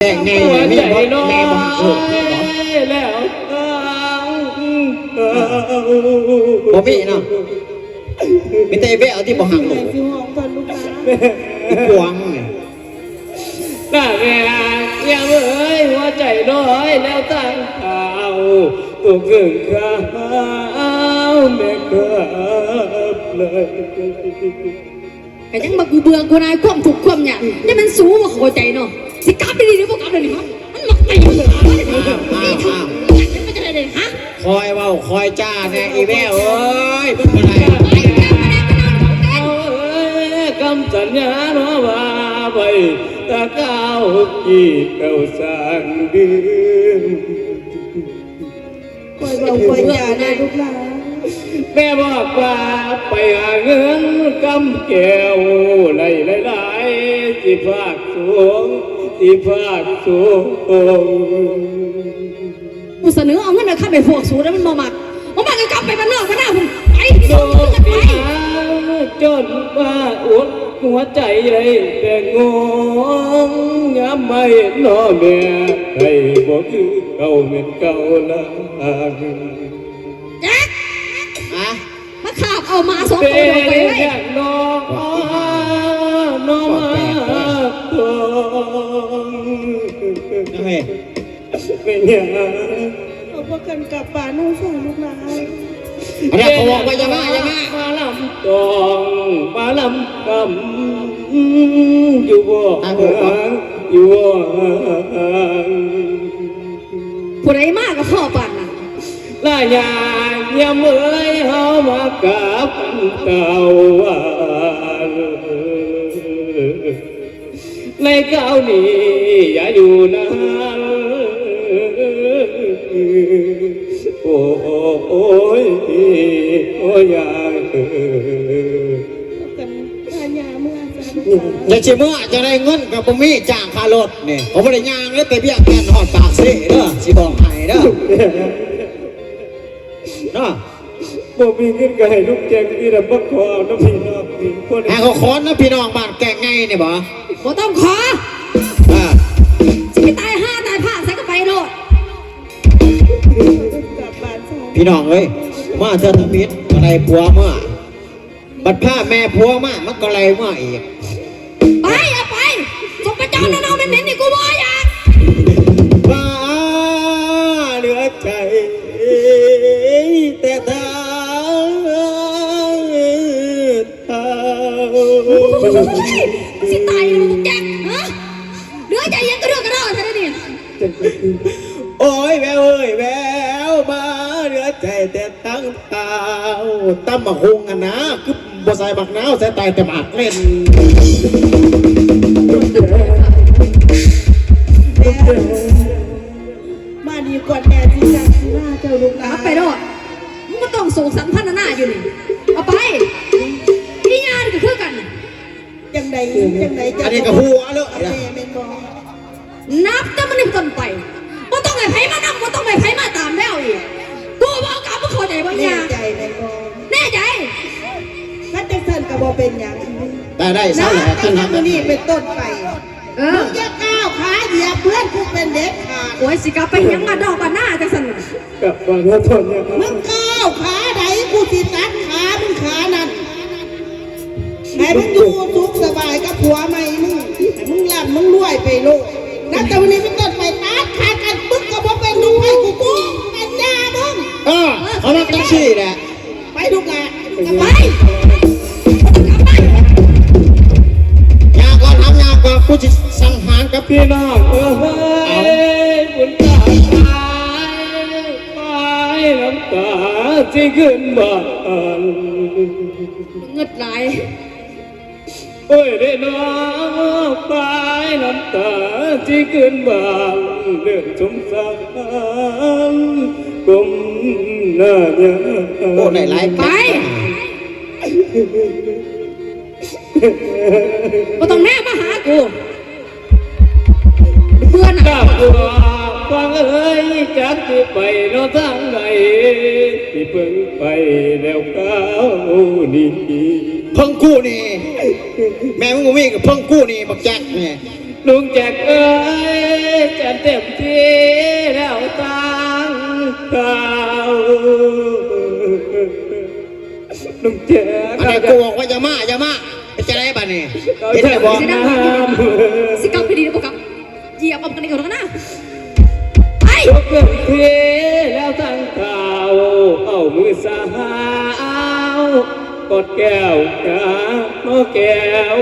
ແຕ່ງແນ່ ແມ່ບໍ່ ແມ່ບໍ່ຮັກລູກ ແມ່ບໍ່? ບໍ່ມີເນາະ ມີແຕ່ໄອ້ແວວທີ່ບໍ່ຮັກລູກ ອີກວາງນີ້. ນາແມ່ຍາມເອີຍ ຫົວໃຈລອຍແລ້ວຕັ້ງເອົາ ຕົກເຖິງຄາວແມ່ກັບເລີຍ. ກະຍັງວ່າກູເບື່ອກູນາຍຄວາມທຸກຄວາມຍາກ ຍັງແມ່ນສູບໍ່ເຂົ້າໃຈເນາະ. ຊິກັບໄປດີຫຼືບໍ່ກັບດຽວນີ້ ຮະ? ມັນມັກໄປຢູ່ຕະຫຼອດເລີຍ ນີ້ເຖິງມັນຈະໄດ້ເດ ຮະ? ຄອຍເວົ້າຄອຍຈາແນ່ອີແວວເອີຍ ມຶງກໍໄດ້ ໄປກັບມາແນ່ ໄປນອນນຳກັນ. ເອີຍ ຄຳສັນຍາເນາະວ່າໄວ້ ຕາກ້າວກີ້ເຈົ້າສ້າງດື່ມ. ຂ້ອຍເວົ້າຂ້ອຍຈາແນ່ລູກຫຼານ. ແມ່ບອກວ່າໄປຫາເງິນກຳແກ້ວໄດ້ຫຼາຍໆ ຊິພາກສູງ ຊິພາກສູງ. ກູສະເໜີເອົາເງິນເອົາຄຳໃຫ້ພວກສູໄດ້ ມັນບໍ່ມັກ ບໍ່ມັກກໍກັບໄປບ້ານນອກບ້ານນາພຸ້ນ ໄປ ໄປ. ຈົນວ່າອົດຫົວໃຈໄດ້ແຕ່ງອງ ຍາມມາເຫັນນ້ອງແມ່ໄດ້ບໍ່ຄືເກົ່າແມ່ນເກົ່າລາ. ຈັກ ຮະ? ມາຄາບເອົາໝາສອງໂຕດອກໄປໄວ້ ນ້ອງ ນ້ອງມາທອງ ເອີຍ ແມ່ນຫຍັງ? ເຂົາພາກັນກັບບ້ານເຮົາສອງລູກຫຼານ. ອັນນັ້ນເຂົາບອກວ່າຢ່າມາ ຢ່າມາ ມາລຳຕອງ ມາລຳຄຳ ຢູ່ບໍ່ຫ່າງ ຢູ່ບໍ່ຫ່າງ. ຜູ້ໃດມາກໍພໍປານນັ້ນ ລະຍາຍາມເອີຍ ເຮົາມາກັບກັນເຕົ້າວ່າ ໃນຄາວນີ້ຢ່າຢູ່ນານ ໂອ້ຍ ໂອ້ຍ ຢ່າເອີຍ. ກັນພາຍາເມືອຊະ ຈະຊິເມືອຈັ່ງໃດ ເງິນກໍບໍ່ມີ ຈ້າງຄ່າລົດນີ້ ເຂົາບໍ່ໄດ້ຍ່າງເດ້ ແຕ່ວຽງຈັນຮອດປາກເຊເດີ ຊິບອກໃຫ້ເດີ ເນາະ. ບໍ່ມີເງິນກໍໃຫ້ລຸງແຈກນີ້ລະມາຂໍເອົານຳພີ່ນ້ອງນີ້ ໃຫ້ເຂົາຂໍນຳພີ່ນ້ອງບ້ານແກ້ງໃຫຍ່ນີ້ບໍ? ບໍ່ຕ້ອງຂໍ ອ່າ ຊິໄປຕາຍຫ່າຕາຍພາກໃສກໍໄປໂລດ. ພີ່ນ້ອງເອີຍ ມາເທື່ອທຳອິດກໍໄດ້ຜົວມາ ບັດພາແມ່ຜົວມາ ມັນກໍໄລ່ມາອີກ. ໄປ ເອົາໄປ ສົກກະຈອກໜອງໆ ເໝັນໆ ນີ້ ກູບໍ່ຢາກ. ວ່າເຫຼືອໃຈແຕ່ເທົ່າ ເທົ່າ ໂອ້ຍ ຊິຕາຍແລ້ວ ບັກຈັກ ຮະ? ເຫຼືອໃຈຫຍັງກະເດືອກະດໍ້ແທ້ນີ້. ໂອ້ຍ ແວວເອີຍ ແວວ ມາເຫຼືອໃຈແຕ່ຕັ້ງ ອ້າວ ຕຳບັກຫຸ່ງຫັ້ນນະ ຄືບໍ່ໃສ່ບັກນາວ ໃສ່ຕາຍແຕ່ໝາກເລັ່ນ. ມານີ້ກ່ອນແມ່ຊິຈັກສິລາເຈົ້າລູກຫຼານ ໄປໂລດ ມຶງບໍ່ຕ້ອງສົງສັນພັນນາຢູ່ນີ້ ເອົາໄປ. ອີ່ຍ່ານີ້ກໍຄືກັນ ຈັ່ງໃດ ຈັ່ງໃດ ອັນນີ້ກໍຫົວເລີຍ ແມ່ແມ່ນບໍ່? ນັບແຕ່ມື້ນີ້ເປັນຕົ້ນໄປ ບໍ່ຕ້ອງໃຫ້ໃຜມານຳ ບໍ່ຕ້ອງໃຫ້ໃຜມາຕາມແວວອີກ. ກູບໍ່ເອົາກັບ ມຶງເຂົ້າໃຈບໍ່? ແນ່ໃຈແມ່ນບໍ່? ແນ່ໃຈ. ຄັນຈັ່ງຊັ້ນກໍບໍ່ເປັນຫຍັງ ໄດ້ ໄດ້ ເຊົາແລ້ວ ນັບແຕ່ມື້ນີ້ເປັນຕົ້ນໄປ ເອີ ມຶງຢ່າກ້າວຂາຢຽບເຮືອນກູເປັນເດັດຂາດ. ໂອ້ຍ ຊິກັບໄປຫຍັງ ບ້ານນອກບ້ານນາຈັ່ງຊັ້ນນະ? ກັບບ້ານນອກບ້ານນາ ມຶງກ້າວຂາໃດ ກູຊິຕັດຂາມຶງຂານັ້ນ. ໃຫ້ມຶງຢູ່ສຸກສະບາຍກັບຜົວໃໝ່ມຶງ ໃຫ້ມຶງລ່ຳມຶງລວຍໄປໂລດ. ນັບແຕ່ມື້ນີ້ເປັນຕົ້ນໄປ ຕັດຂາດກັນ ມຶງກໍບໍ່ເປັນລູກໃຜກູ ກູເປັນຍ່າມຶງ. ເອີ ເຂົາມັກຈັ່ງຊີ້ແຫຼະ. ໄປລູກຫຼານ ໄປ ຍ່າກ່ອນ ຫາຍ່າກ່ອນ ກູຊິສັງຫານກັບພີ່ນ້ອງເອີຍ. ບຸນຕາຍ ຕາຍ ຕາຍ ນ້ຳຕາຊິຂຶ້ນບ້ານ ງຶດຫຼາຍ. ໂອ້ຍເດ້ນ້ອງ ປາຍນ້ຳຕາຊິຂຶ້ນບ້ານ ເດີນສົງສານກົ້ມໜ້າຍາມ. ໂອ້ ໄດ້ຫຼາຍ ໄປ ບໍ່ຕ້ອງແນມມາຫາກູ. ເບື່ອໜ່າຍ ກາບກວາງເອີຍ ຈັກຊິໄປເນາະທາງໃດ ຊິເພິ່ງໃຜແລ້ວຄາວນີ້. ເພິ່ງກູນີ້ ແມ່ມຶງບໍ່ມີກໍເພິ່ງກູນີ້ ບັກແຈັກນີ້ ລຸງແຈັກເອີຍ. ເຕັມທີ່ແລ້ວຕັ້ງເຂົາ ໜຸ່ມເຈ ອັນນີ້ກູບອກວ່າຢ່າມາ ຢ່າມາ ເປັນຈັ່ງໃດບາດນີ້? ເຮັດໄດ້ບໍ່? ຊິກັບໄປດີບໍ່ກັບ? ຢຽບອອກກັນອີກແລ້ວນະ ໄປ ເຕັມທີ່ແລ້ວຕັ້ງເຂົາ ເອົາມືສາວ ກອດແກ້ວ ຫາໝໍແກ້ວ